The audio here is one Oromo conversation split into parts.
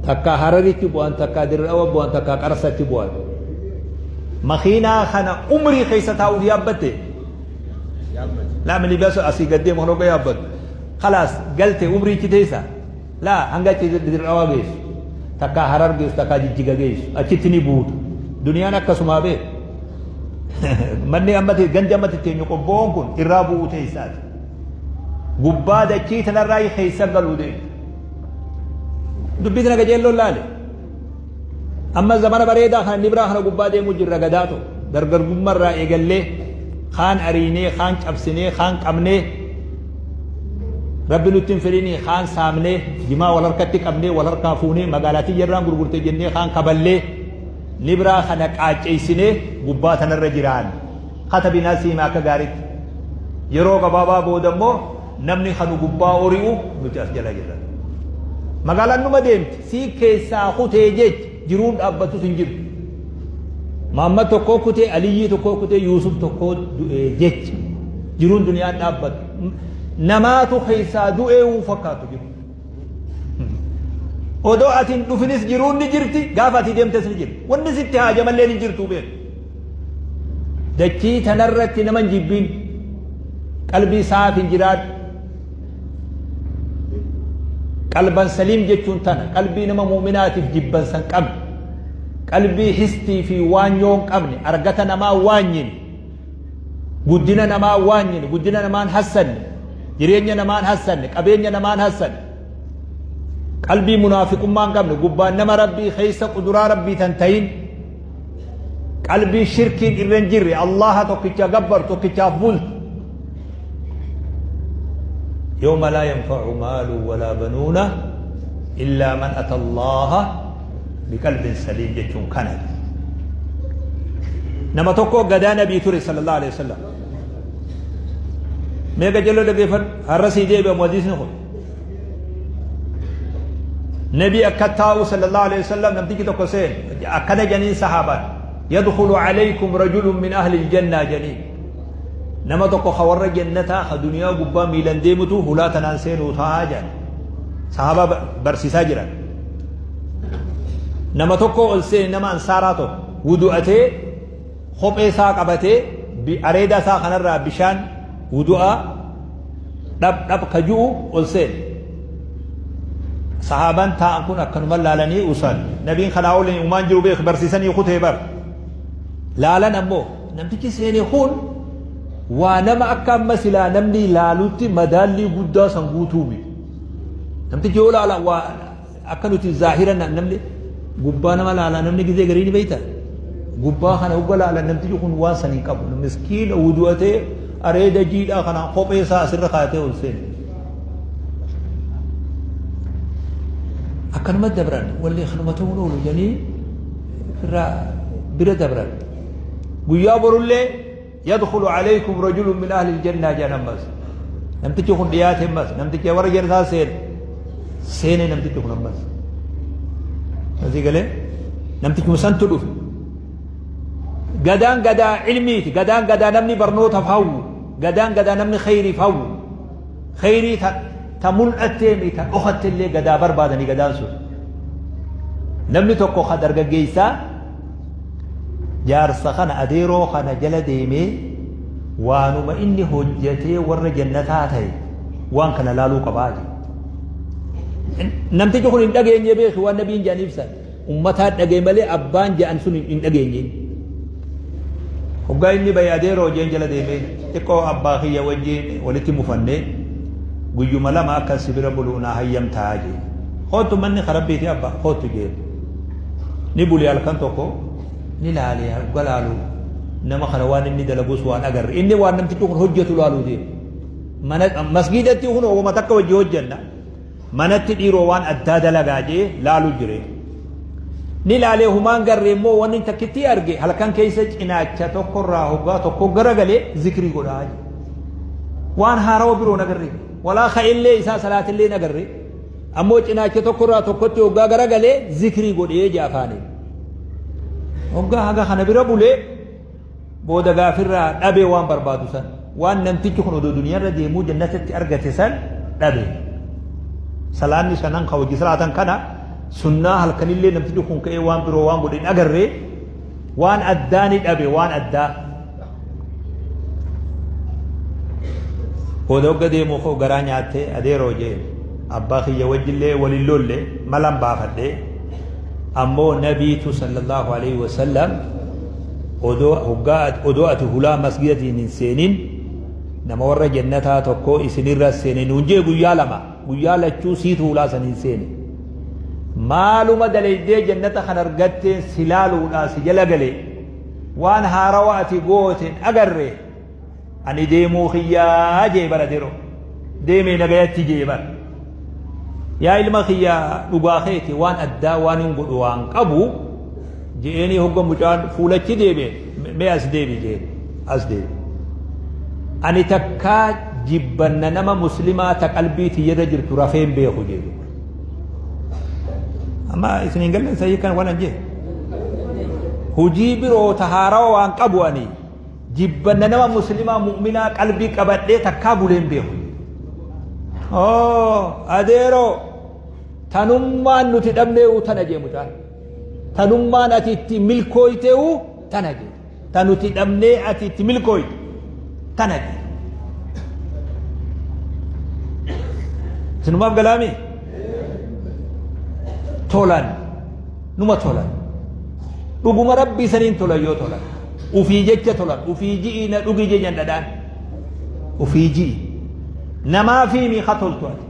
Takkaa Hararitti bu'an, takkaa Dirre Dhawa bu'an, takkaa Qarsatti bu'an. Makiinaa kana umrii keessa taa'uuf yaabbatte? Laa minibasa asii gad deemu kan hogga yaabbattu. Khalaas galte umrii ichi teessa? Laa hanga achi Dirre Dhawaa geessu. Takkaa Harar geessu, takkaa Jijjiga geessu. Achitti ni buuta. Duniyaan akkasumaa beeku. Manni amma gandi amma teenyu qobboon kun irraa bu'uu teessaati. Gubbaa dachii tanarraa keessa galuu deemtu. Dubbii tana qajeelloon laale. Amma zamana bareedaa kana inni biraa kana gubbaa deemuu jirra gadaa ta'u. Dargaggummaa eegallee kaan ariinee, kaan cabsinee, kaan qabnee Rabbi nutti hin fedhinii kaan saamnee jimaa wal harkatti qabnee wal harkaa fuunee magaalaa tiyyarraan gurgurte jennee kaan kaballee ni biraa kana qaacceessinee gubbaa tanarra jiraan. Katabinaa siima akka gaariitti. Yeroo gabaabaa booda immoo namni kanu gubbaa ori'u nuti as jala jirra. Magaalaan numa deemti. Sii keessaa kutee jecha jiruun dhaabbatus hin jiru. Muhammad tokkoo kutee, Aliyyii tokkoo kutee, Yuusuf tokkoo du'ee jecha jiruun duniyaan dhaabbatu. Namaatu keessaa du'ee uun fakkaatu jiru. Odoo ati hin dhufinis jiruun ni jirti, gaafa ati deemtes ni jirti. Wanni sitti haajamallee ni jirtu beeku. Dachii tanarratti nama hin jibbiin qalbii saafin jiraadhu. Qalban saliim jechuun tana qalbii nama mu'minaatiif jibbansa hin qabne qalbii histii fi waanyoo hin qabne argata namaa waanyine guddina namaa waanyine guddina namaan hassanne jireenya namaan hassanne qabeenya namaan hassanne qalbii munaafiqummaa hin qabne gubbaan nama rabbii keessa quduraa rabbii tan ta'in qalbii shirkiin irra hin jirre Allaha tokkicha gabbaru tokkichaaf bultu يوم لا ينفع مال ولا بنون إلا من أتى الله بقلب سليم جتون كان نما توكو غدا نبي توري صلى الله عليه وسلم ميغا جلو دغيفن هرسي دي بموديس نخو نبي أكتاو صلى الله عليه وسلم نمتيكي توكو سين أكد جنين صحابة يدخل عليكم رجل من أهل الجنة جنين nama tokko ka warra jannataa ka duniyaa gubbaa miilan deemutu hulaa tanaan seenuu taa'aa jedhan sahaabaa barsiisaa jiran nama tokko ol seene nama ansaaraa tokko wudu'atee kophee isaa qabatee areeda isaa kanarraa bishaan wudu'aa dhab dhab ka ju'u ol seene sahaabaan taa'an kun akkanuma laalanii usan nabiin kanaa oliin umaan jiru beek barsiisanii kutee bar laalan ammoo namtichi seene kun waa nama akka amma silaa namni laalutti madaallii guddaa san guutuu miti. Namtichi yoo laala waa akka nuti zaahira namni gubbaa nama laala namni gizee garii ni beekta. Gubbaa kana hogga laala namtichi kun waan san hin qabu. Miskiina wudu'atee areeda jiidhaa kana kophee isaa asirra kaayatee ol seene. Akkanuma dabran walli kanuma ta'uun oolu jedhanii irraa bira dabran. Guyyaa borullee yadkhulu alaykum rajulun min ahli aljanna jedhan ammas. Namtichi kun dhiyaate ammas namtichi warra jannataa seene seene namtichi kun ammas. Asii galee namtichi kun santu dhufe. Gadaan gadaa ilmiiti gadaan gadaa namni barnootaaf hawwu gadaan gadaa namni khayriif hawwu khayrii ta ta mul'attee mi ta dhokatte illee gadaa barbaadanii gadaan sun. Namni tokko ka dargaggeessaa jaarsa kana adeeroo kana jala deemee waanuma inni hojjetee warra jannataa ta'e waan kana laaluu qabaa jedhe. Namtichi kun hin dhageenye beeki waan nabiin jedhan ibsan. Ummataa dhagee malee abbaan jedhan sun hin dhageenye. Hoggaa inni bahe adeeroo jeen jala deemee xiqqoo abbaa kiyya wajjin walitti mufannee guyyuma lama akka si bira bulu naa hayyamtaa jee. Kootu manni karabbiiti abbaa kootu jeen. Ni buli halkan tokko ni laalee hogga laalu nama kana waan inni dalagus waan agarre inni waan namtichi kun hojjetu laaluu deema. Mana masgiidatti kun ooma takka wajji hojjenna manatti dhiiroo waan addaa dalagaa jee laalu jire. Ni laalee humaan garree immoo wanni takkitti arge halkan keessa cinaacha tokkorraa hoggaa tokko garagalee zikrii godhaa jee. Waan haarawa biroo nagarree walaa ka'ellee isaa salaatillee nagarree. Ammoo cinaacha tokkorraa tokkotti hoggaa garagalee zikrii godhee jee afaaniin. Hoggaa haga kana bira bulee booda gaafirraa dhabee waan barbaadu san waan namtichi kun odoo duniyaarra deemuu jannatatti argate san dhabe. Salaanni shanan ka hojii salaatan kana Sunnaa halkanillee namtichi kun ka'ee waan biroo waan godhe hin agarree, waan addaa ni dhabe, waan addaa. Booda hogga deemu koo garaa nyaattee adeeroo jeen, abbaa kiyya wajjillee walin lolle, malan baafadhe, ammoo nabiitu sallallahu alaihi wasallam odoo hoggaa odoo ati hulaa masgidatiin hin seenin nama warra jannataa tokko isinirra seene nuun jee. Guyyaa lama, guyyaa lachuu siitu hulaa san hin seene. Maaluma dalaydee jannata kan argatteen si laaluudhaa si jala gale? Waan haarawa ati gooten agarre. Ani deemuu kiyyaa jee bara, deroo deemee nagayatti jee bara. Yaa ilma kiyya, dhugaa keeti, waan addaa waan hin godhu waan qabu je'eenii. Hogga mucaan fuulachi deebe, mee as deebi jeen, as deebi. Ani takkaa jibbanna nama muslimaa ta qalbii tiyyarra jirtu rafeen beeku jedhu. Amma isin hin gallen sahii kan waan jee hujii biroo ta haarawa waan qabu, ani jibbanna nama muslimaa mu'minaa qalbii qabadhee takkaa buleen beeku. Oo adeeroo, tanummaan nuti dhabneewu tana jee mucaan. Tanummaan ati itti milkooyteewu tana jee. Ta nuti dhabnee ati itti milkooyte tana jee. Isinumaaf galaami? Tolan, numa tolan. Dhuguma rabbii saniin tolan yoo tolan. Ufii jecha tolan, ufii ji'i na dhugi jejan dhadhaan. Ufii ji'i. Namaa fi mi toltu ati.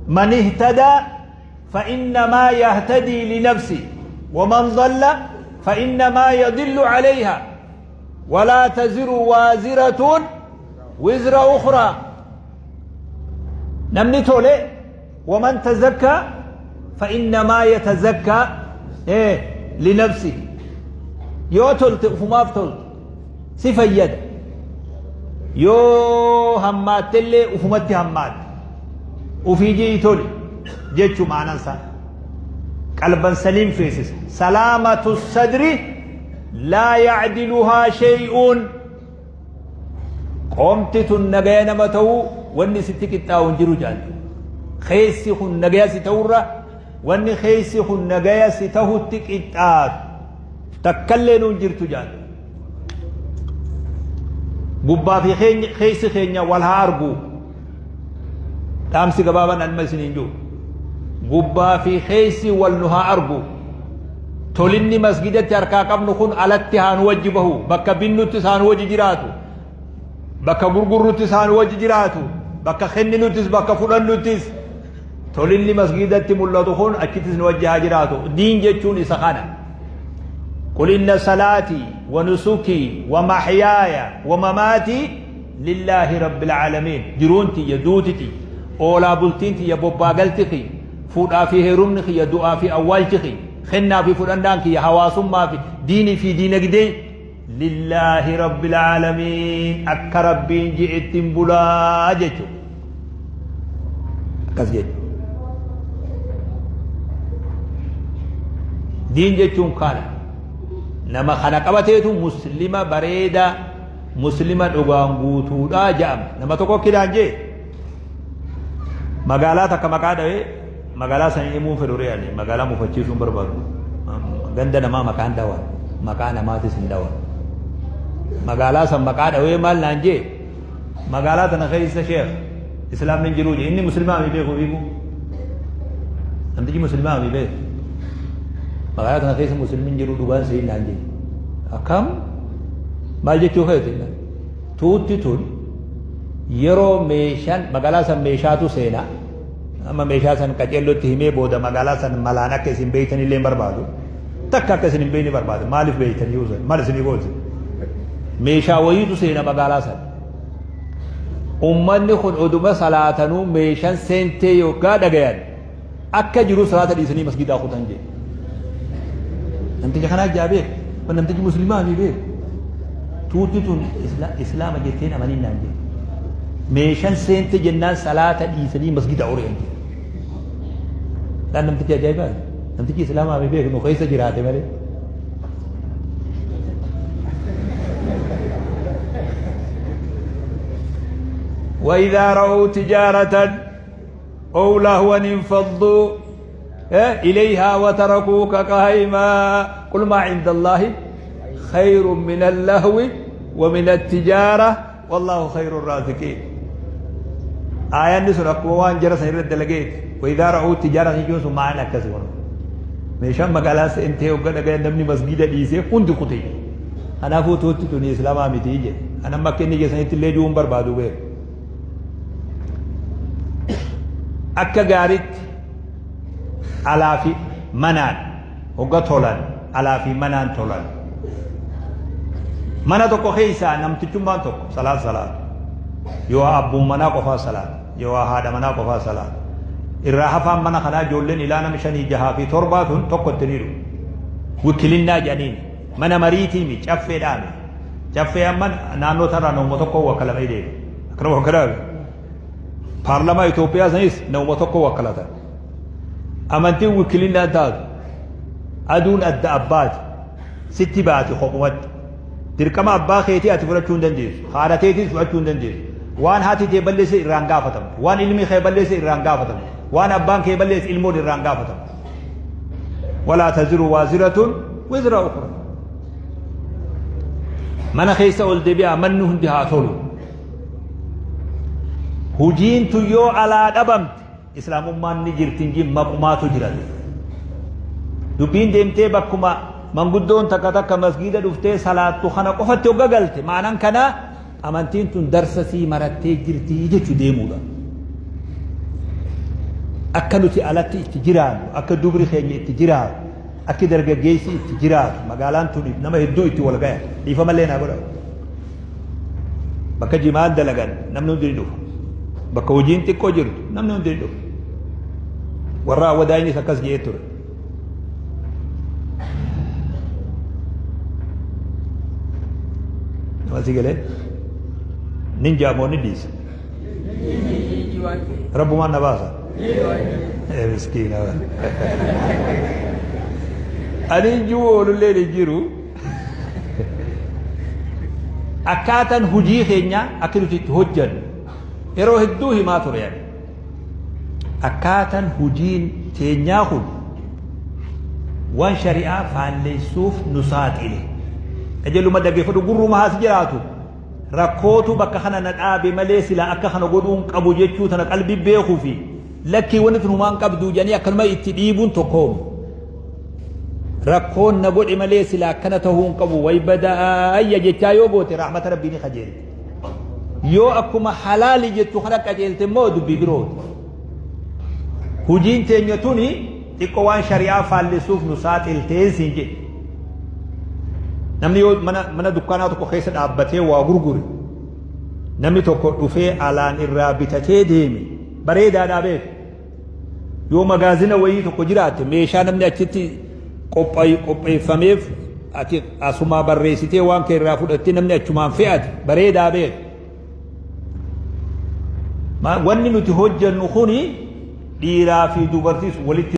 من اهتدى فإنما يهتدي لنفسه ومن ضل فإنما يضل عليها ولا تزر وازرة وزر أخرى. Namni tole, ومن تزكى فإنما يتزكى إيه لنفسه. Yoo tolte ufumaaf tolte, si fayyada. Yoo hammaattellee ufumatti hammaatte. Ufii jii tole jechuu maanaan isaa qalban saliim feesisa. سلامة الصدر لا يعدلها شيء. Qoomti tun nagaya nama ta'uu wanni sitti qixxaa'u hin jiru jaallu. Keessi kun nagaya si ta'urra wanni keessi kun nagaya si tahutti qixxaatu takkallee nuun jirtu jaallu. Gubbaa fi keessi keenya wal haa argu. Dhaamsi gabaabaan anma isiniin jiru, gubbaa fi keessi wal nu haa argu. Tolinni masgidatti harkaa qabnu kun alatti haa nu wajji bahu. Bakka binnuttis haa nu wajji jiraatu, bakka gurgurruttis haa nu wajji jiraatu, bakka kenninuttis, bakka fudhannuttis tolinni masgidatti mul'atu kun achittis nu wajji haa jiraatu. Diin jechuun isa kana. قل إن صلاتي ونسكي ومحياي ومماتي لله رب العالمين. Jiruun tiyya, duuti tiyya, oolaa bultiin tiyya, bobbaa galti kiyya, fuudhaa fi heerumni kiyya, du'aa fi awwaalchi kiyya, kennaa fi fudhannaan kiyya, hawaasummaa fi diinii fi diinagdee لله رب العالمين. Akka rabbiin ji'ettiin bulaa jechuudha. Akkas jechuudha. Diin jechuun kana. Nama kana qabateetu muslima bareedaa, muslima dhugaan guutuudhaa jedhama. Nama tokko kidaan jee, magaalaa takka maqaa dhawee, magaalaa san himuun fedhu re'ani, magaalaa mufachiisuun barbaadu. Ganda namaa maqaan dhawan, maqaa namaatis hin dhawan. Magaalaa san maqaa dhawee maal naan jee? Magaalaa tana keessa, sheekh, islaamni hin jiruu jee. Inni muslimaa mi beeku fiigu, namtichi muslimaa mi beeku. Magaalaa tana keessa muslimni hin jiru dhugaan siin naan jee. Akkam, maal jechuu keeti? Tuutti tun yeroo meeshaan magaalaa san meeshaatu seena. Amma meeshaa san qaceellotti himee booda magaalaa san malaan akka isin beeytan illee hin barbaadu. Takka akka isin hin beeyne barbaadu. Maaliif beeytan yoo san maal isinii gooti? Meeshaa wayiitu seena magaalaa san. Ummanni kun oduma salaatanuu meeshaan seentee yookaan dhagayan akka jiru salaata dhiisanii masgidaa kutan jee. Namticha kanaa ijaa beek, kun namtichi muslimaa mi beek. Tuutti tun islaama jetteen amaniin naan jee. Meeshaan seente jennaan salaata dhiisanii masgida ori'an jee. Dhaan namtichi ajaa'ibaa, namtichi islaamaa mi beek, nu keessa jiraate malee. وإذا رأوا تجارة أو لهوا انفضوا. إليها وتركوك قائما قل ما عند الله خير من اللهو ومن التجارة والله خير الرازقين. آيان sun akkuma waan jara san irra dalageeti. وإذا رأوا تجارة jechuun sun maal akkas godhu. Meeshaan magaalaa seentee hogga dhaga'e namni masgiida dhiisee hundi kute. Kanaafuu tuutti tuni islaamaa miti jedhe. Kan amma akka inni geessanitti illee ju'uun barbaadu beeku. Akka gaariitti alaa fi manaan hogga tolan, alaa fi manaan tolan. Mana tokko keessaa namtichummaan tokko salaat salaatu. Yoo abbuun manaa qofaa salaata. Yoo haadha manaa qofaa salaata. Irraa hafaan mana kanaa ijoolleen ilaa nama shanii jahaa fi torbaa tun tokko itti ni dhufu. Wikilinnaa jedhaniin mana mariitiimi caffeedhaami. Caffee amma naannoo tarraa nama tokko wakkalamee deema. Akkana wakkalame. Paarlamaa Itoophiyaa sanis nama tokko wakkalata. Amantiin wikilinnaan taatu. Aduun adda abbaati. Sitti baati kophumatti. Dirqama abbaa keetii ati fudhachuu hin dandeessu. Haadha keetiis fudhachuu hin dandeessu. Waan haati tee balleesse irraan gaafatamtu. Waan ilmi kee balleesse irraan gaafatamtu. Waan abbaan kee balleesse ilmoon irraan gaafatamtu. Walaa taziru waaziratun wizra ukhra. Mana keessa ol deebi'aa, manni hundi haa tolu. Hujiin tun yoo alaa dhabamte islaamummaan ni jirti hin maqumaatu jira. Dubbiin deemtee bakkuma manguddoon takka takka masgiida dhuftee salaattu kana qofatti hogga galte ma'anaan kanaa amantiin tun darsa sii marattee jirti jechuu deemuudha. Akka nuti alatti itti jiraannu, akka dubri keenya itti jiraatu, akki dargaggeessi itti jiraatu, magaalaan tun nama hedduu itti wal gaya. Dhiifamallee naa godha. Bakka jimaan dalagan namni hundi ni dhufa. Bakka hojiin xiqqoo jirtu namni hundi ni dhufa. Warra awwadaayinis akkas jedhee ture. Nama si galee nin jaamoo ni dhiisa. Rabbumaan na baasa. Miskiina. Ani hin jiru oolullee hin jiru. Akkaataan hojii keenya akka nuti itti hojjannu yeroo hedduu himaa ture ani. Akkaataan hojiin teenyaa kun waan shari'aa faalleessuuf nu saaxile. Qajeeluma dhaggeeffadhu, gurruma haas jiraatu. Rakkootu bakka kana na dhaabe malee silaa akka kana godhuun qabu jechuu tana qalbii beekuu fi lakkii wanni tun humaan qabdu jedhanii akkanuma itti dhiibuun tokkoomu. Rakkoon na godhe malee silaa akkana ta'uu hin qabu way badaayya jechaa yoo goote rahmata rabbii ni kajeelte. Yoo akkuma halaali jettu kana qajeelte immoo dubbii birooti. Hujiin teenya tuni xiqqoo waan shari'aa faallessuuf nu saaxiltee siin jedhe. Namni yoo mana dukkaanaa tokko keessa dhaabbatee waa gurgure, namni tokko dhufee alaan irraa bitatee deeme bareedaadhaa beeku. Yoo magaazina wayii tokko jiraatte meeshaa namni achitti qopheeffameef ati asumaa barreessitee waan kee irraa fudhattee namni achumaan fe'ate bareedaa beeku. Wanni nuti hojjennu kuni dhiiraa fi dubartiis walitti